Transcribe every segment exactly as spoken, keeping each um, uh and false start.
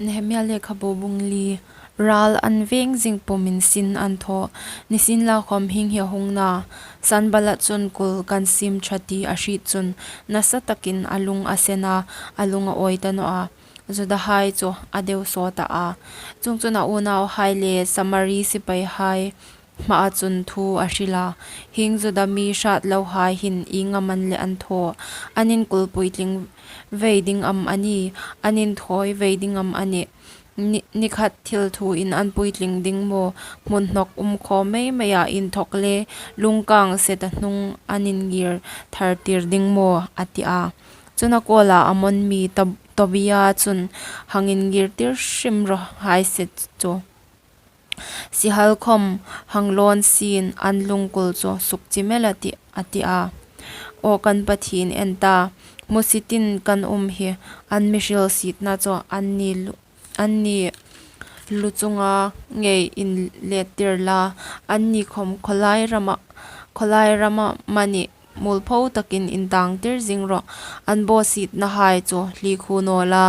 Nehemia lekhabu bung li. Ral an veng zing pumin sin an thaw. Nisienlakhom hieng hi a hung na, Sanballat chun kul kan siem ṭha ti a hriet chun, nasa takin a lung a sen a, a lung a awi ta naw a. Judahai chu a deu sawt a. Chuongchun a unauhai le Samari sipaihai hmaa chun thu a hril a, hieng Juda mi hrat lohai hin ieng am an leh an thaw? An inkul puitling vei ding am a ni? An inthawi vei ding am a nih? Ni, ni khat thil thuin an puitling ding maw? Hmun hnawk um khawm mei meia inthawk le lungkang seta hnung an ingir thar tir ding maw? A ti a. Chun a kuoma Ammon mi Tob-, Tobia chun, hang ingir tir hrim raw hai se chu. Sihal khom hang lawn sien, an lungkul chu suk chim el a tih, a ti a. Aw kan Pathien, en ta, hmusitin kan um hi, an mi hrilsietna chu anni lu-, anni lu chunga ngei inlet tir la, anni khom khawlai rama, khawlai rama mani muolpho takin intang tir zing rawh. An bawsietnahai chu hlikhu naw la,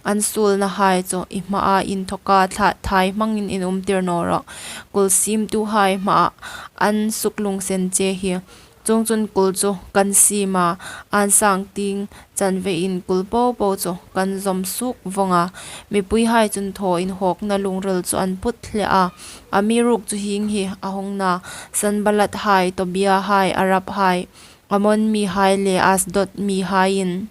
an suolnahai chu i hmaa inthawka thla-, thai hmangin inum tir naw rawh. Kul siemtuhai hmaa an suk lungsen che hi. Chuongchun kul chu kan siem a, an sang tieng chanvein kul popo chu kan zawm suok vawng a. Mipuihai chun thaw inhawkna lungril chu an put hle a. Amiruokchu hieng hi a hung na, Sanballathai, Tobiahai, Araphai, Ammon mihai le Asdod mihaiin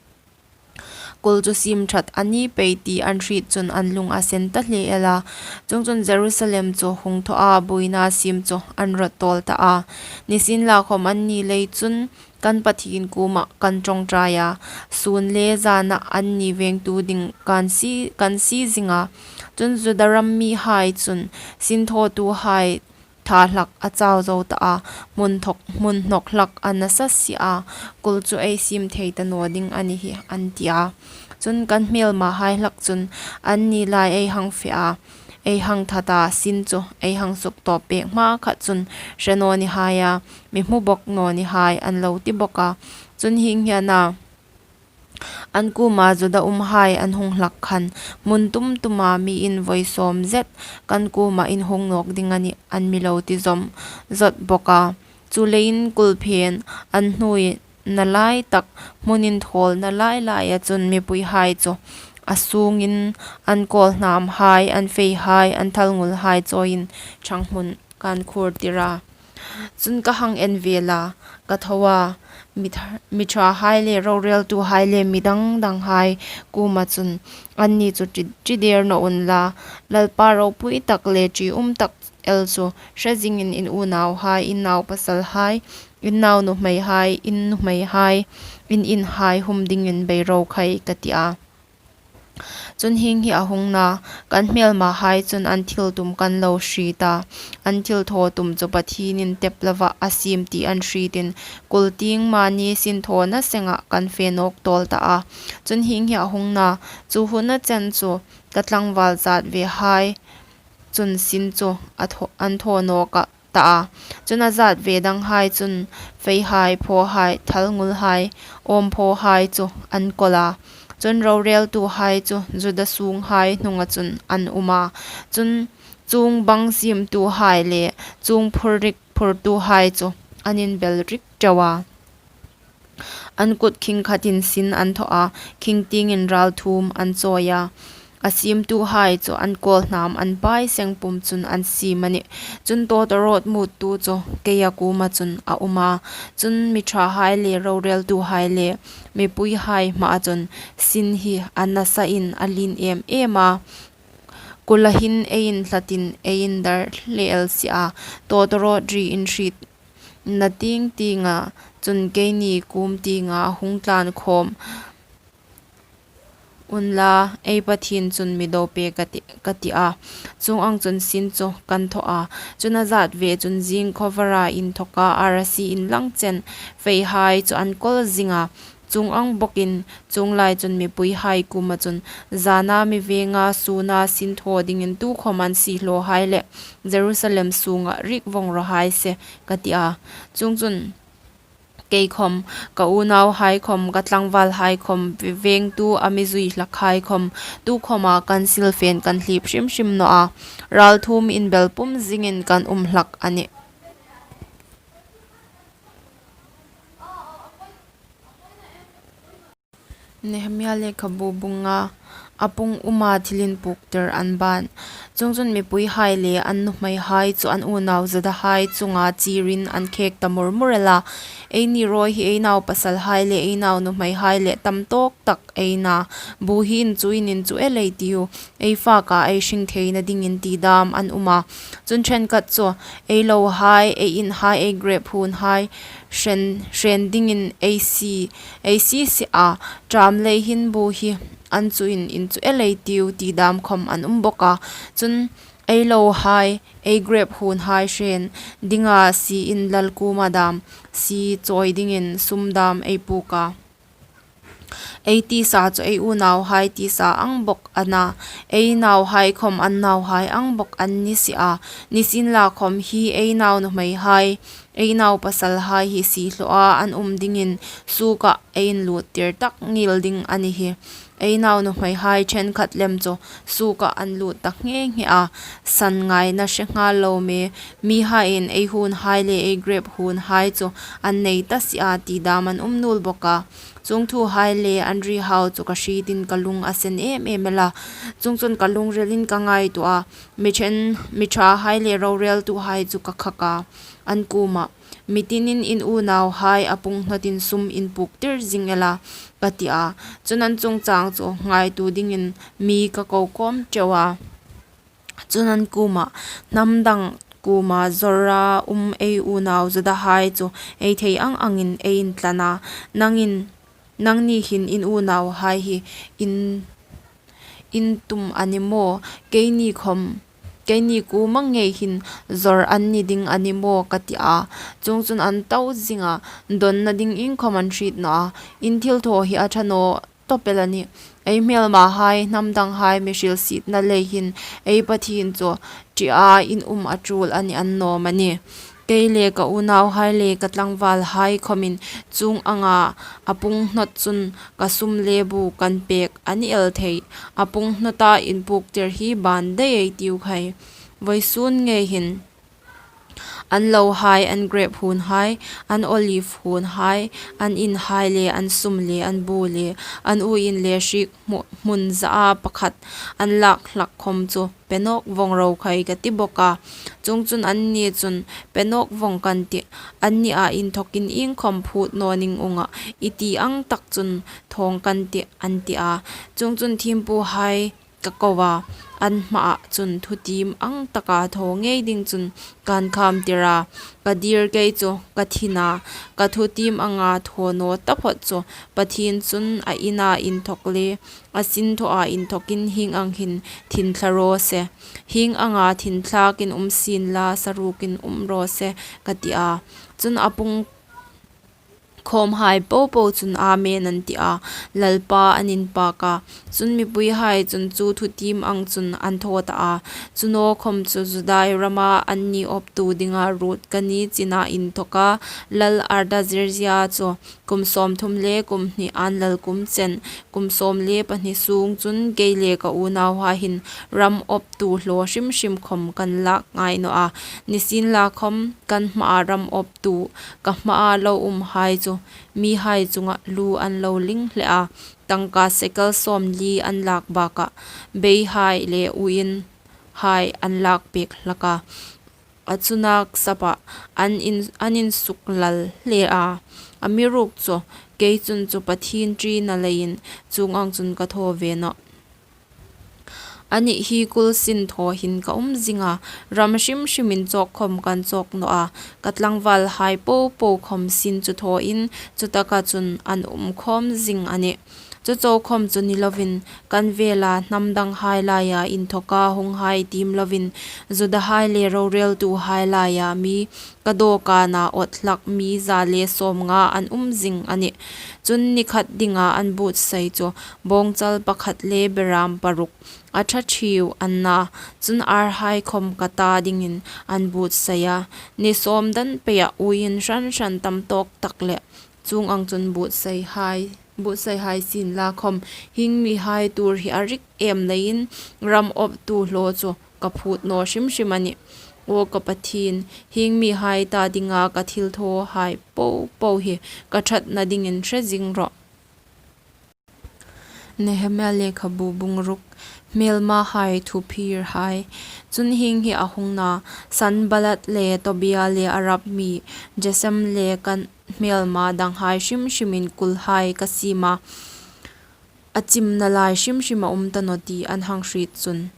kul chu siem ṭhat a ni pei ti an hriet chun an lung a sen ta hle el a. Chuongchun Jerusalem chu hung thaw a, buoina siem chu an rawt tawl ta a. Nisienlakhom anni lei chun kan Pathien kuoma kan ṭawngṭai a, sun le zana anni vengtu ding kan sie, kan sie zing a. Chun Juda ram mihai chun sinthawtuhai tha hlak a chau zo ta a, hmun thawk, hmun hnawk hlak a nasa si a, kul chu ei siem thei ta naw ding a ni hi, an ti a. Chun kan hmelmahai hlak chun, anni lai ei hang fe a, ei hang that a, sin chu ei hang suk tawp pek hma khat chun hre naw ni hai a, mi hmu bawk naw ni hai, an lo ti bawk a. Chun hieng hi a na, an kuoma Juda umhai an hung hlak khan, hmun tum tuma mi invawi sawm zet kan kuoma in hung nawk ding a nih, an mi lo ti zawm zawt bawk a. Chuleiin kul phen an hnuoi na lai tak, hmun inthawlna lai laia chun mipuihai chu a sungin an kawlhnamhai, an feihai, an thalngulhai chawiin ṭhang hmun kan khur tir a. Chun ka hang en ve la, ka tho a, mi ṭha-, mi ṭhahai le roreltuhai le mi dang danghai kuoma chun, anni chu ṭi, ṭi der naw unla, Lalpa ropui tak le ṭium tak el chu hre zingin in unauhai, in naupasalhai, in naunuhmeihai, in nuhmeihai, in inhai hum dingin bei ro khai, ka ti a. Chun hieng hi a hung na, kan hmelmahai chun an thil tum kan lo hriet a, an thil thaw tum chu Pathienin tep lova a siem ti an hrietin, kul tieng mani sinthawna senga kan fe nawk tawl ta a. Chun hieng hi a hung na, chu huna chen chu ka tlangval zatvehai chun sin chu a thaw, an thaw nawk a, ta a. Chun a zatve danghai chun feihai, phawhai, thalngulhai, awmphawhai chu an kawl a. Chun roreltuhai chu Juda sunghai hnunga chun an um a. Chun chuong bang siemtuhai le chuong phurrik phurtuhai chu an inbel rik teu a. An kut khing khatin sin an thaw a, khing tiengin ralthuom an chawi a. A siemtuhai chu an kawlhnam an pai seng pum chun an siem a nih. Chun tawtawrawt muttu chu keia kuoma chun a um a. Chun mi ṭhahai le roreltuhai le mipuihai hmaa chun sin hi a nasain a lien em em a. Kula hin ei inhlatin ei indar hle el si a. Tawtawrawt ri in hriet na tieng tienga chun keini kuom tienga hung tlan khawm unla, ei Pathien chun mi do pek a tih, ka ti a. Chuong ang chun sin chu kan thaw a. Chun a zatve chun zing khawvara inthawka arasi inlang chen feihai chu an kawl zing a. Chuong ang bawkin, chuong lai chun mipuihai kuoma chun, zana mi venga suna sin thaw dingin tukhawm an siehlawhai le Jerusalem sunga rik vawng raw hai se, ka ti a. Chuongchun Kei khawm, ka unauhai khawm, ka tlangvalhai khawm, vengtu a mi zui hlakhai khawm, tu khawma kan silfen kan hlip hrim hrim naw a. Ralthuom inbelpum zingin kan um hlak a nih. Nehemia lekhabu bung nga. A pung uma thil inpuktir an ban. Chuongchun mipuihai le an nuhmeihai chu an unau Judahai chunga chirin an khek ta mur mur el a. Eini rawi hi ei naupasalhai le ei naunuhmeihai le tam tawk tak ei na. Bu hi inchuin inchu el ei tiu. Ei faka ei hring theina dingin ti dam an um a. Chun ṭhenkhat chu ei lohai, ei inhai, ei grep hunhai hren, hren dingin ei si, ei si si a. Ṭam lei hin bu hi inchuin inchu el ei tiu ti dam khawm an um bawk a. Chun ei lohai, ei grep hunhai hren dinga si in lal kuoma dam, si chawi dingin sum dam ei puk a. Ei tisa chu ei unauhai tisa ang bawk a na. Ei nauhai khawm an nauhai ang bawk an ni si a. Nisienlakhawm hi ei naunuhmeihai, ei naupasalhai hi siehlawa an um dingin suka ei inluttir tak ngil ding a ni hi. Ei naunuhmeihai ṭhenkhat lem chu suka an lut tak nghe nghe a. San ngaina hre nghal lo me, mihaiin ei hunhai le ei grep hunhai chu an nei ta si a ti dam an um nuol bawk a. Chuong thuhai le an rihau chu ka hritin ka lung a sen em em el a. Chuongchun ka lungrila ka ngaituo a. Mi ṭhen, mi ṭhahai le roreltuhai chu ka khak a. An kuoma, mi tinin in unauhai a pung hnawtin sum inpuktir zing el a, ka ti a. Chun an chungchang chu ngaituo dingin mi ka ko khawm ṭeu a. Chun an kuoma, hnam dang kuoma zawra um ei unau Judahai chu ei thei ang angin ei intlan a. Nangin, nangni hin in unauhai hi in, in tum a ni maw? Keini khawm, keini kuoma ngei hin zawr an ni ding a ni maw? Ka ti a. Chuongchun an to zing a, donna ding iengkhawm an hriet naw a. In thilthaw hi a ṭha naw tawp el a nih. Ei hmelmahai, hnam danghai mi hrilsietna lei hin ei Pathien chu ṭia in um a ṭul a ni annawm a nih. Kei le ka unauhai le ka tlangvalhai khawmin chuong anga a pung hnawt chun ka sum le bu kan pek a ni el thei. A pung hnawta inpuktir hi ban dai ei tiu khai. Vawisun ngei hin an lohai, an grep hunhai, an olive hunhai, an inhai le an sum le an bu le an uoin le hrik hmu-, hmun zaa pakhat an lak hlak khawm chu pe nawk vawng ro khai, ka ti bawk a. Chuongchun anni chun, pe nawk vawng kan tih, annia inthokin iengkhawm phut naw ning unga, i ti ang tak chun thawng kan tih, an ti a. Chuongchun thiempuhai ka ko a, an hmaa chun thutiem ang taka thaw ngei ding chun kan khamtir a. Ka dir kei chu ka thin a, ka thutiem anga thaw naw taphawt chu Pathien chun a ina inthok le a sinthawa inthokin hieng ang hin thin thla raw se. Hieng anga thin thlakin um sien la, sarukin um raw se, ka ti a. Chun a pung khawmhai popo chun amen an ti a, Lalpa an inpak a. Chun mipuihai chun chu thutiem ang chun an thaw ta a. Chu naw khawm chu Juda rama anni awptu dinga ruot ka ni china inthoka, Lal Artazerzia chu kum sawmthum le kum hni an lal kum chen, kum sawm le pahni sung chun kei le ka unauhai hin ram awptu hlaw hrim hrim khawm kan lak ngai naw a. Nisienlakhawm kan hmaa ram awptu, ka hmaa lo umhai chu mihai chunga lu an lo ling hle a. Tangka sekel sawmli an lak bakah beihai le uoinhai an lak pek hlak a. A chunga sapa an in, an insuk lal hle a. Amiruokchu kei chun chu Pathien ṭina leiin chuong ang chun ka thaw ve nawh. Anih, hi kul sinthaw hin ka um zing a, ram hrim hrimin chawk khawm kan chawk naw a, ka tlangvalhai popo khawm sin chu thawin chutaka chun an um khawm zing a nih. Chu chau khawm chu ni lovin, kan vela hnam danghai laia inthawka hunghai tiem lovin, Judahai le roreltuhai laia mi ka dawkana awt hlak mi za le sawmnga an um zing a nih. Chun ni khat dinga an buotsai chu bawngchal pakhat le beram paruk a ṭha ṭhieu an na. Chun arhai khawm ka ta dingin an buotsai a, ni sawm dan peia uiin hran hran tam tawk tak le chuong ang chun buotsaihai, buotsaihai sienla khawm, hieng mihai tuor hi a rik em leiin ram awptu hlaw chu ka phut naw hrim hrim a nih. Aw ka Pathien, hieng mihai ta dinga ka thilthawhai po po hi ka ṭhatna dingin hre zing rawh. Nehemia lekhabu bung ruk. Hmelmahai thuphirhai. Chun hieng hi a hung na, Sanballat le Tobia le Arab mi Gesem le kan hmelma danghai hrim hrimin kulhai ka siem a, a chimna lai hrim hrim a um ta naw ti an hang hriet chun,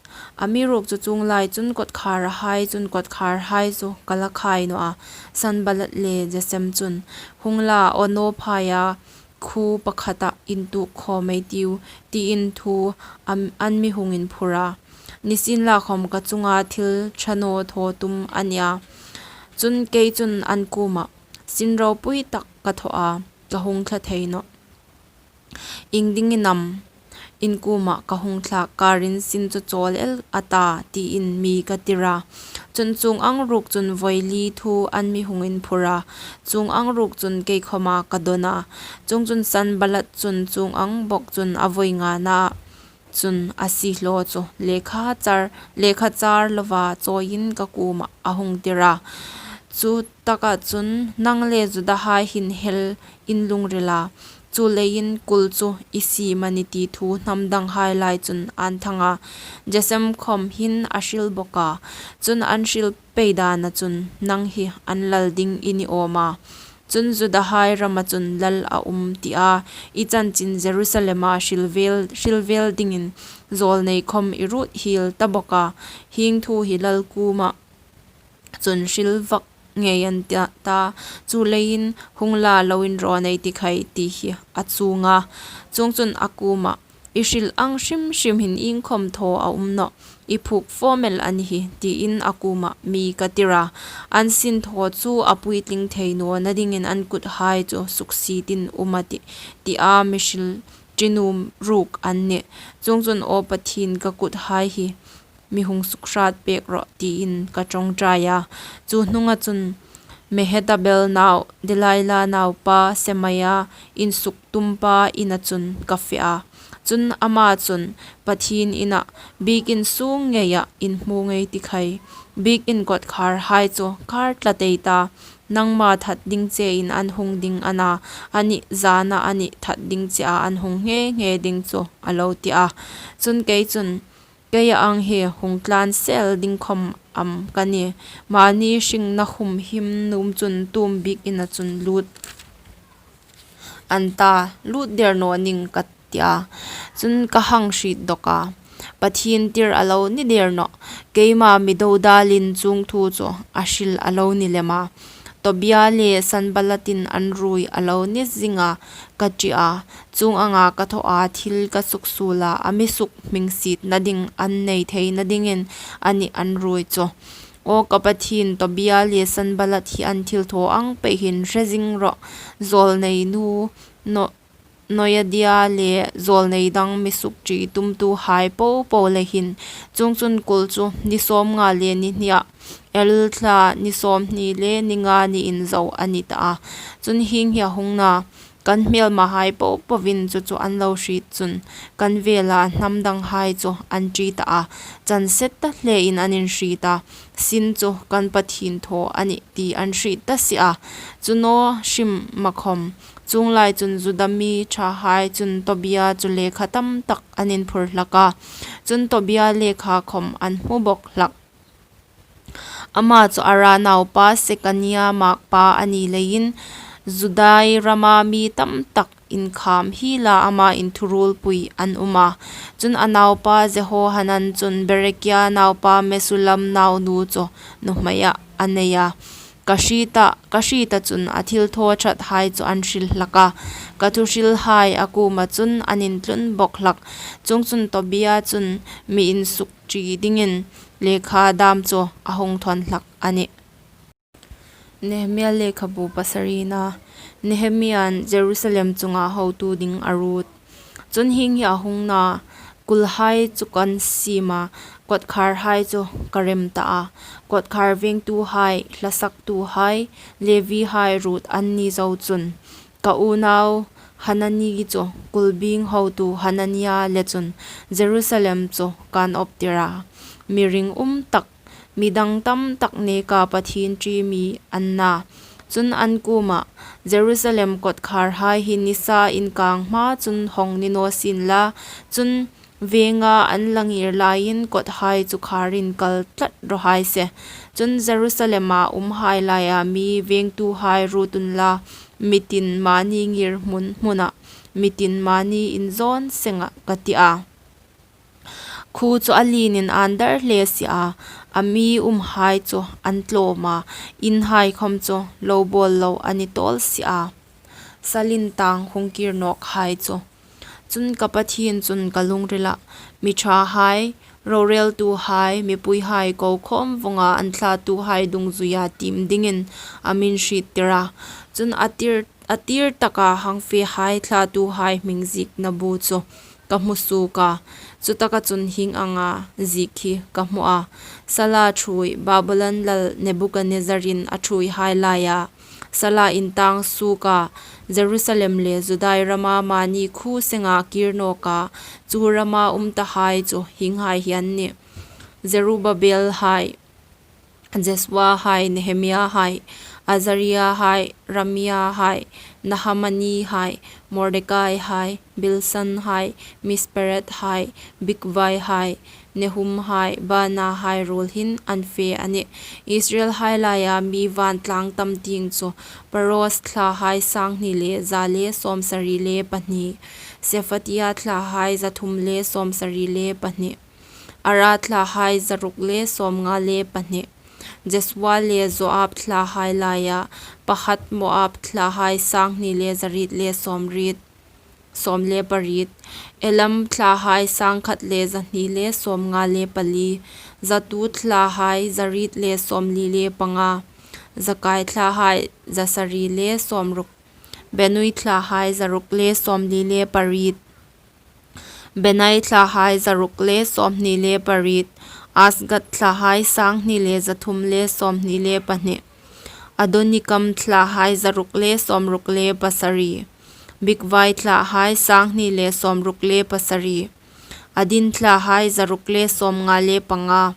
amiruokchu chuong lai chun kawtkhârhai chun kawtkhârhai chu ka la khai naw a. Sanballat le Gesem chun, Hung la, Ono phaia khuo pakhata intuok khawm ei tiu, tiin thu am-, an mi hung inphur a. Nisienla khawm ka chunga thil ṭha naw thaw tum a nih a. Chun kei chun an kuomah, Sin ropui tak ka thaw a, ka hung thla thei nawh. Iengdingin am in kuomah ka hung thlak kârin sin chu chawl el a ta, tiin mi ka tir a. Chun chuong ang ruok chun voi li thu an mi hung inphur a, chuong ang ruok chun kei khawma ka dawn a. Chuongchun Sanballat chun chuong ang bawk chun a voi ngana chun a siehlaw chu lekha char, lekha char lova chawiin ka kuomah a hung tir a. Chu taka chun, Nang le Judahai hin hel in lungril a, chuleiin kul chu i siem a nih ti thu hnam danghai lai chun an thang a. Gesem khawm hin a hril bawk a. Chun an hril pei dana chun, Nang hi an lal ding i ni awm a. Chun Judahai rama chun lal a um tia i chanchin Jerusalema hril vel, hril vel dingin zawlnei khawm i ruot hiel ta bawk a. Hieng thu hi lal kuoma chun hril vak ngei an ta, ta, chuleiin hung la, lo inrawn ei ti khai, ti hi a chuong a. Chuongchun a kuomah, I hril ang hrim hrim hin iengkhawm thaw a um nawh, i phuok fawm el a ni hi, tiin a kuomah mi ka tir a. An sin thaw chu a puitling thei nawna dingin an kuthai chu suksietin um a tih, tia mi hril ṭi nuom ruok an nih. Chuongchun, Aw Pathien, ka kuthai hi mi hung sukhrât pêk rawh, tiin ka ṭawngṭai a. Chu hnunga chun Mehetabel nau, Delaia naupa Semaia insuktumpa ina chun ka fe a. Chun ama chun, Pathien ina biekin sûng ngeia inhmu ngei ti khai. Biekin kawtkhârhai chu khâr tlat ei ta, nangma that ding chein an hung ding a na, anih zâna anih that ding chea an hung nghe nghe ding chu, a lo ti a. Chun kei chun, Keia ang hi hung tlân sel ding khawm am ka nih? Mani hringna humhim nuom chun tu am biekin a chun lût an ta, lût der naw ning, ka ti a. Chun ka hang hriet dawk a, Pathien tir a lo ni der nawh, keima mi dodalin chuong thu chu a hril a lo ni lem a. Tobia le Sanballatin an ruoi a lo ni zing a, ka ṭi a. Chuong anga ka thaw a, thil ka suksuol a, a mi sukhmingsietna ding an nei theina dingin a nih an ruoi chu. Aw ka Pathien, Tobia le Sanballat hi an thilthaw ang pei hin hre zing rawh. Zawlnei nu, no, Noadia le zawlnei dang mi sukṭi tumtuhai po po le hin. Chuongchun kul chu ni sawmnga le ni hnia Elul thla ni sawmhni le ni nga niin zo a ni ta a. Chun hieng hi a hung na, kan hmelmahai po poin chu chu an lo hriet chun, kan vela hnam danghai chu an ṭi ta a, chan se ta hlein an inhriet a, sin chu kan Pathien thaw a nih ti an hriet ta si a. Chu naw hrim ma khawm, chuong lai chun Juda mi ṭhahai chun Tobia chu lekha tam tak an inphur hlak a. Chun Tobia lekha khawm an hmu bawk hlak. Ama chu Ara naupa Sekania makpa a ni leiin, Juda rama mi tam tak inkhâm hiela ama inthuruolpui an um a. Chun a naupa Jehohanan chun Berekia naupa Mesullam naunu chu nuhmeiah a nei a. Ka hrieta, ka hrieta chun a thilthaw ṭhathai chu an hril hlak a, ka thuhrilhai a kuoma chun an intlun bawk hlak. Chuongchun Tobia chun mi insukṭi dingin lekha dam chu a hung thawn hlak a nih. Nehemia lekhabu pasarina. Nehemia'n Jerusalem chunga hotu ding a ruot. Chun hieng hi a hung na: Kulhai chu kan siem a, kawtkharhai chu ka rem ta a, kawtkhar vengtuhai, hlasaktuhai, Levihai ruot an ni zo chun, ka unau Hanani chu kulbing hotu Hanania le chun Jerusalem chu kan awptir a, mi ringum tak, mi dang tam tak neka Pathien ṭi mi an na. Chun an kuomah, Jerusalem kawtkharhai hi nisa inkang hma chun hawng ni naw sien la, chun venga an la ngir laiin kawthai chu kharin kal tlat raw hai se. Chun Jerusalema umhai laia mi vengtuhai ruot unla, mi tin mani ngirhmun hmuna, mi tin mani inzawn senga, ka ti a. Khuo chu a lienin an dar hle si a, a mi umhai chu an tlawm a, inhai khawm chu lo bawl lo a ni tawl si a, sal intang hung kir nawkhai chu. Chun ka Pathien chun ka lungrilah, mi ṭhahai, roreltuhai, mipuihai ko khawm vawnga an thlatuhai dungzuia tiem dingin a min hriettir a. Chun a tir, a tir taka hang fehai thlatuhai hming ziekna bu chu ka hmu suok a, chutaka chun hieng anga ziek hi ka hmu a: Sala ṭhuoi, Babulon lal Nebukadnezzarin a ṭhuoihai laia sala intang suoka, Jerusalem le Judai rama mani khuo senga kir nawka, chu rama um tahai chu hienghai hi an nih: Zerubbabelhai, Jesuahai, Nehemiahai, Azariahai, Ramiahai, Nahamanihai, Mordekaihai, Bilsanhai, Misperethai, Bigvaihai, Nehumhai, Baanahai ruol hin an fe a nih. Israelhai laia mi vantlang tam tieng chu: Parosh thlahai sang hni le za le sawmsari le pahni, Sephatia thlahai za thum le sawmsari le pahni, Ara thlahai za ruk le sawmnga le pahni, Jesua le Joab thlahai laia Pahath-moab thlahai sang hni le za riet le sawmriet, sawm le pariet, Elam thlahai sang khat le za hni le sawmnga le pali, Zattu thlahai za riet le sawmli le panga, Zakai thlahai za sari le sawmruk, Binnui thlahai za ruk le sawmli le pariet, Bani thlahai za ruk le sawmhni le pariet, Azgad thlahai sang hni le za thum le sawmhni le pahni, Adonikam thlahai za ruk le sawmruk le pasari, Bigvai thlahai sang hni le sawmruk le pasari, Adin thlahai za ruk le sawmnga le panga,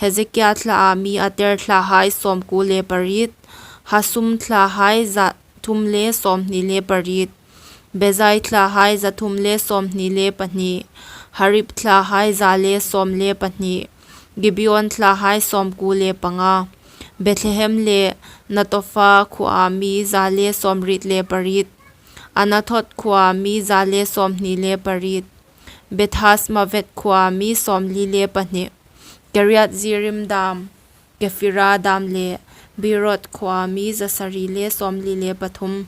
Hezekia thlaa mi Ater thlahai sawmkuo le pariet, Hasum thlahai za thum le sawmhni le pariet, Bezai thlahai za thum le sawmhni le pahni, Hariph thlahai za le sawm le pahni, Gibeon thlahai sawmkuo le panga, Bethlehem le Netopha khuoa mi za le sawmriet le pariet, Anathoth khuoa mi za le sawmhni le pariet, Bethazmavet khuoa mi sawmli le pahni, Kiriath-jearim dam, Kephira dam le Beeroth khuoa mi za sari le sawmli le pathum,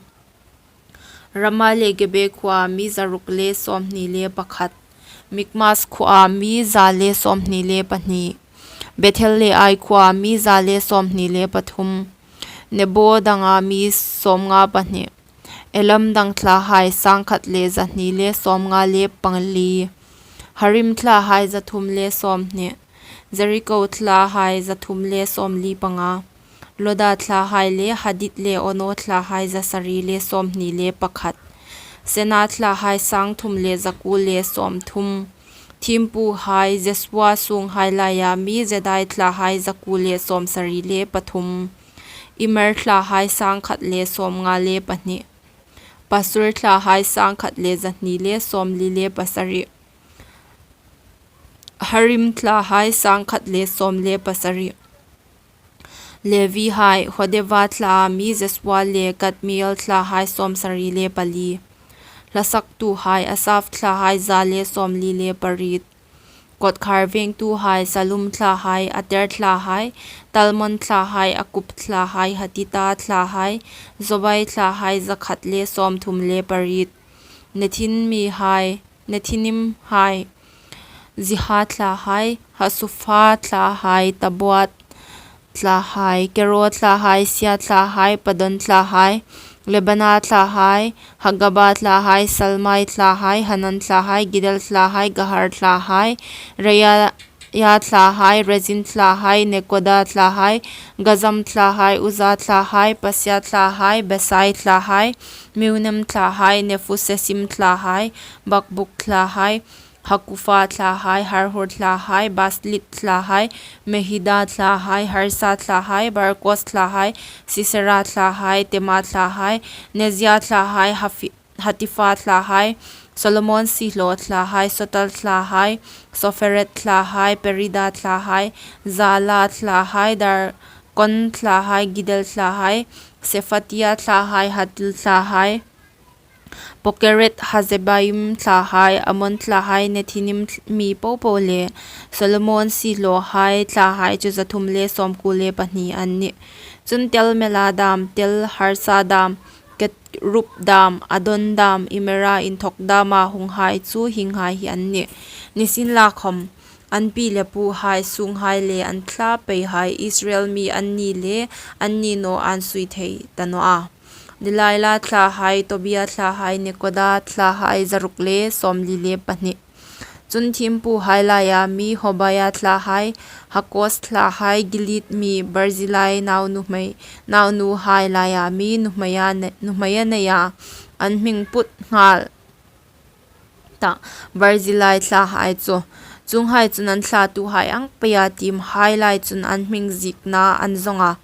Rama le Geba khuoa mi za ruk le sawmhni le pakhat, Mikmas khuoa mi za le sawmhni le pahni, Bethel le Ai khuoa mi za le sawmhni le pathum, Nebo danga mi sawmnga pahni, Elam dang thlahai sang khat le za hni le sawmnga le pali, Harim thlahai za thum le sawmhni, Jeriko thlahai za thum le sawmli panga, Loda thlahai le Hadid le Ono thlahai za sari le sawmhni le pakhat, Senaa thlahai sang thum le za kuo le sawmthum, thiempuhai Jesua sunghai laia mi Jedai thlahai za kuo le sawmsari le pathum, Immer thlahai sang khat le sawmnga le pahni, Pasur thlahai sang khat le za hni le sawmli le pasari, Harim thlahai sang khat le sawm le pasari, Levihai, Hodeva thlaa mi Jesua le Kadmiel thlahai sawmsari le pali, hlasaktuhai Asaph thlahai za le sawmli le pariet, Kawtkhar vengtuhai: Sallum thlahai, Ater thlahai, Talmon thlahai, Akkub thlahai, Hatita thlahai, Sobai thlahai, za khat le sawmthum le pariet. Nethin mihai, Nethinim hai: Ziha thlahai, Hasupha thlahai, Tabaot thlahai, Kero thlahai, Sia thlahai, Padon thlahai, Lebana thlahai, Hagaba thlahai, Salmai thlahai, Hanan thlahai, Gidel thlahai, Gahar thlahai, Reaia thlahai, Rezin thlahai, Nekoda thlahai, Gazam thlahai, Uza thlahai, Pasia thlahai, Besai thlahai, Meunim thlahai, Nephusesim thlahai, Bakbuk thlahai, Hakupha thlahai, Harhur thlahai, Bazlit thlahai, Mehida thlahai, Harsa thlahai, Barkos thlahai, Sisera thlahai, Tema thlahai, Nezia thlahai, Hafi-, Hatipha thlahai, Solomon siehlaw thlahai: Sotai thlahai, Soferet thlahai, Perida thlahai, Zala thlahai, Darkon thlahai, Gidel thlahai, Sephatia thlahai, Hatil thlahai, Pokeret-hazzebaim thlahai, Amon thlahai: Nethinim thl-, mi po po le Solomon siehlawhai thlahai chu za thum le sawmkuo le pahni an nih. Chun Tel-mela dam, Tel-harsa dam, Kerub dam, Addon dam, Imera inthawk dama hunghai chu hienghai hi an nih. Nisienlakhawm, an pi le puhai sunghai le an thla peihai, Israel mi an ni le an ni naw an sui thei ta naw a. Delaia thlahai, Tobia thlahai, Nekoda thlahai, za ruk le sawmli le pahni. Chun thiempuhai laia mi Hobaia thlahai, Hakkoz thlahai, Gilead mi Barzillai naunuhmei, naunuhai laia mi nuhmeia ne-, nuhmeia neia an hming put nghal ta Barzillai thlahai chu. Chuonghai chun an thlatuhai ang peia tiemhai lai chun an hming ziekna an zawng a,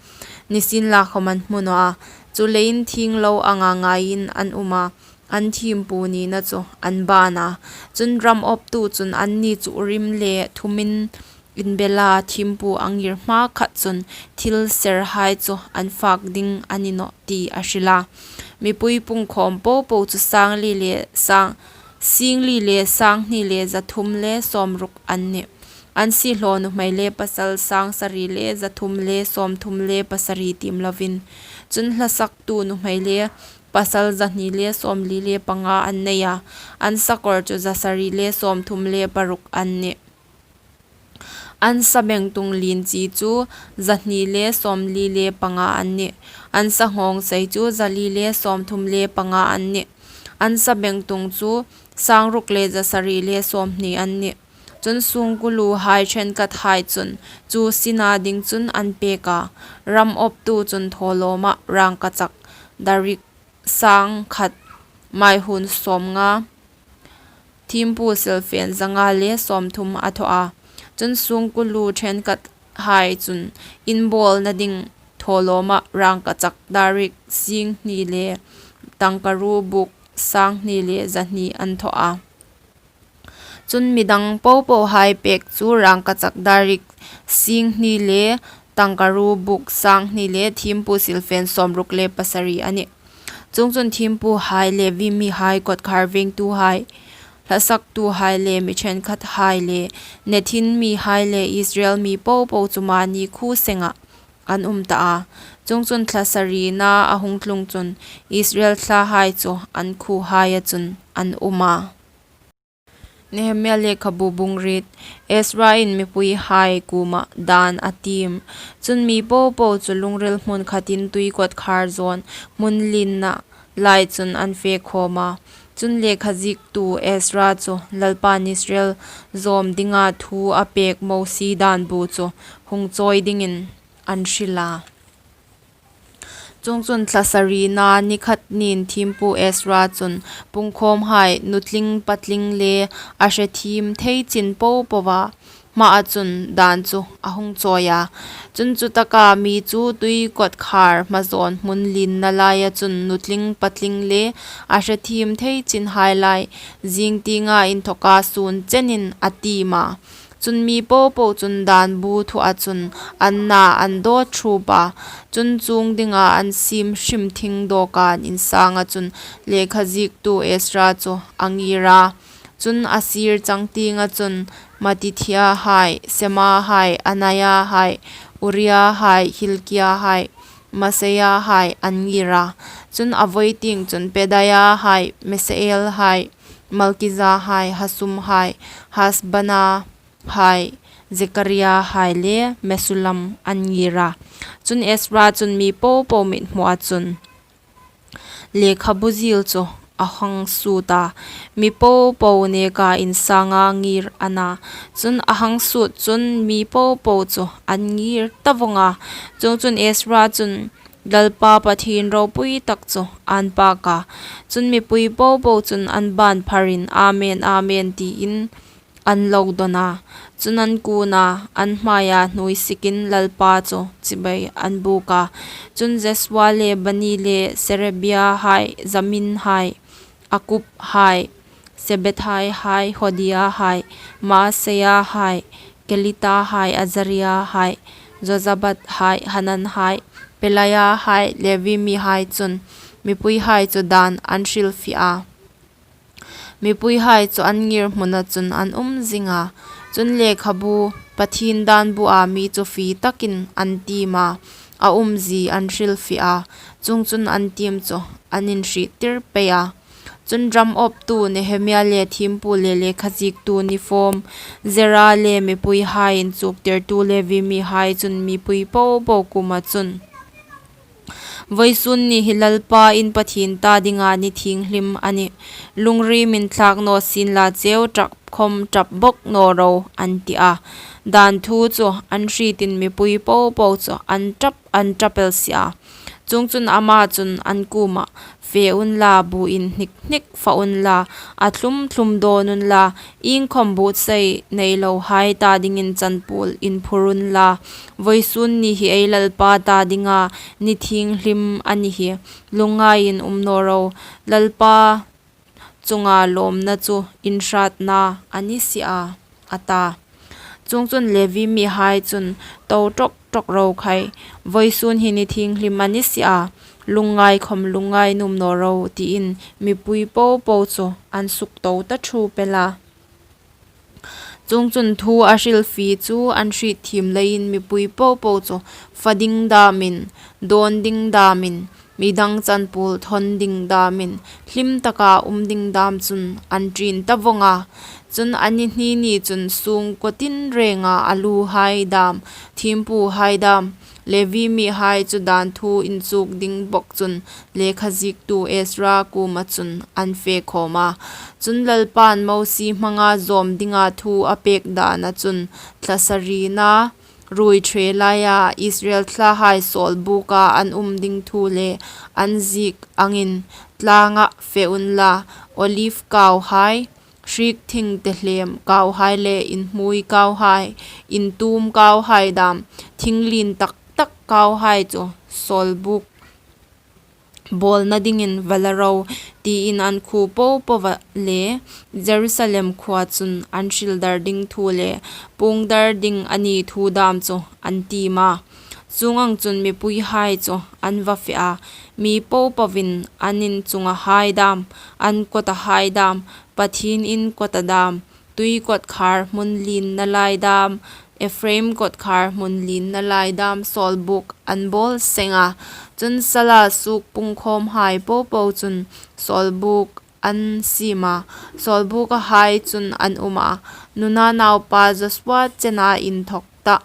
nisienlakhawm an hmu naw a. Chuleiin thieng lo anga ngaiin an um a, an thiempu nina chu an ban a. Chun ram awptu chun anni chu Urim le Thummim inbela thiempu a ngir hmakhat chun thil serhai chu an fak ding a ni nawh ti a hril a. Mipui pungkhawm po po chu sang li le sang, sing li le sang hni le za thum le sawmruk an nih. An siehlaw nuhmei le pasal sang sari le za thum le sawmthum le pasari tiem lovin. Chun hlasaktu nuhmei le pasal za hni le sawmli le panga an nei a. An sakawr chu za sari le sawmthum le paruk an nih. An sabengtung lien chi chu za hni le sawmli le panga an nih. An sanghawngsei chu za li le sawmthum le panga an nih. An sabengtung chu sangruk le za sari le sawmhni an nih. Chun sungkuohai ṭhenkhathai chun chu sina ding chun an pek a. Ram awptu chun thawlawma rangkachak darik sang khat, maihun sawmnga, thiempu silfen zanga le sawmthum a thaw a. Chun sungkuohu ṭhenkhathai chun inbawlna ding thawlawma rangkachak darik sing hni le tangkaruo buk sang hni le za hni an thaw a. Chun midang po pohai pek chu rangkachak darik sing hni le tangkaruo buk sang hni le thiempu silfen sawmruk le pasari a nih. Chuongchun thiempuhai, Levi mihai, kawtkhar vengtuhai, hlasaktuhai le mi ṭhenkhathai le Nethin mihai le Israel mi po po chu mani khuo sengah an um ta a. Chuongchun thla sarina a hung tlung chun Israel thlahai chu an khuohaia chun an um a. Nehemia lekhabu bung riet. Ezra-in mipuihai kuoma dan a tiem. Chun mi po po chu lungril hmun khatin tui kawtkhar zawn hmun lienna lai chun an fe khawm a. Chun lekhaziektu Ezra chu Lalpan Israel zawm dinga thu a pek Mosie dan bu chu hung chawi dingin an hril a. Chuongchun thla sarina ni khat niin thiempu Ezra chun pungkhawmhai nutling patling le a hrethiem thei chin po poa hmaa chun dan chu a hung chawi a. Chun chutaka mi chu tui kawtkhar hma zawn hmun lienna laia chun nutling patling le a hrethiem thei chinhai lai zing tienga inthawka sun chenin a tiem a. Chun mi po po chun dan bu thua chun an na an dawt ṭhuop a. Chun chuong dinga an siem hrim thing dawkan insanga chun lekhaziektu Ezra chu a ngir a. Chun a sir changtienga chun Mattithia hai, Sema hai, Anaia hai, Uria hai, Hilkia hai, Maseia hai an ngir a. Chun a voi tieng chun Pedaia hai, Misael hai, Malkija hai, Hasum hai, Hasbana hai, Zekaria hai le Mesulam an ngir a. Chun Ezra chun mi popo mithmua chun lekhabu zil chu a hang sut a, mi popo neka insanga ngir a na. Chun a hang sut chun mi popo chu an ngir ta vawng a. Chuongchun Ezra chun Lalpa Pathien ropui tak chu an pak a. Chun mipui popo chun an ban pharin, "Amen, amen," tiin an lo dawn a. Chun an kun a, an hmaia hnuoi sikin Lalpa chu chibai an buk a. Chun Jesua le Bani le Serebia hai, Jamin hai, Akub hai, Sebethai hai, Hodia hai, Maaseia hai, Kelita hai, Azaria hai, Jozabad hai, Hanan hai, Pelaia hai, Levi mihai chun mipui hai chu dan an hrilfie a. Mipui hai chu an ngir hmuna chun an um zing a. Chun lekhabu, Pathien dan bua mi chu fie takin an tiem a, a umzie an hrilfie a. Chuongchun an tiem chu an inhriettir pei a. Chun ram awptu Nehemia le thiempu le lekha ziektu ni fawm Zera le mipui hai inchuktirtu Levi mihai chun mipui popo kuoma chun, "Vawisun ni hi Lalpa in Pathien ta dinga ni thienghlim a nih. Lungriemin thlak naw sienla, cheu ṭap khom ṭap bawk naw ro," an ti a. Dan thu chu an hrietin mipui popo chu an ṭap, an ṭap el si a. Chuongchun ama chun an kuomah, "Fe unla, buin hnik hnik fa unla, a thlum thlum dawn unla, iengkhom buotsai nei lo hai ta dingin chanpuol inphur unla. Vawisun ni hi ei Lalpa ta dinga ni thienghlim a ni hi. Lungngaiin um naw ro. Lalpa chunga lawmna chu inhratna a ni si a," a ta. Chuongchun Levi mihai chun, "To ṭawk ṭawk ro khai, vawisun hi ni thienghlim a ni si a, lungngai khom lungngai nuom naw ro," tiin mipui popo chu an sukto ta ṭhuop el a. Chuongchun thu a hrilfie chu an hrietthiem leiin mipui popo chu fa ding damin, dawn ding damin, midang chanpuol thawn ding damin, hlim taka um ding dam chun an ṭin ta vawng a. Chun a ni hni ni chun sungkuo tinrenga a luhai dam, thiempuhai dam, Levi mihai chu dan thu inchuk ding bawk chun lekha ziektu Ezra kuoma chun an fe khawm a. Chun Lalpan Mosie hmanga zawm dinga thu a pek dana chun thla sarina ruoiṭhe laia Israel thlahai sawlbuka an um ding thu le an ziek angin, "Tlangah fe unla, olive kauhai, hriek thing tehlem kauhai le inhmui kauhai, intum kauhai dam, thing lien tak tak kauhai chu sawlbuk bawlna dingin va la ro," tiin an khuo popoa le Jerusalem khuoa chun an hril dar ding thu le puong dar ding a ni thu dam chu an tiem a. Chuong ang chun mipuihai chu an va fe a, mi popoin an in chungahai dam, an kawtahai dam, Pathien in kawta dam, tui kawtkhar hmun lienna lai dam, Ephraim kawtkhar hmun lienna lai dam sawlbuk an bawl seng a. Chun sala suok pungkhawmhai popo chun sawlbuk an siem a, sawlbukahai chun an um a. Nuna naupa Josua chena inthawk ta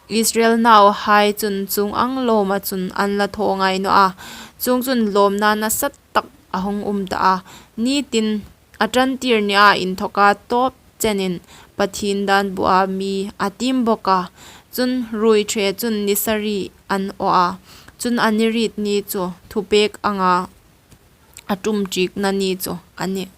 Israel nauhai chun chuong ang lawma chun an la thaw ngai naw a. Chuongchun lawmna nasa tak a hung um ta a. Ni tin a ṭantir nia inthawka tawp chenin Pathien dan bua mi a tiem bawk a. Chun ruoiṭhe chun ni sari an aw a. Chun a ni riet ni chu thupek anga a ṭum ṭikna ni chu a nih.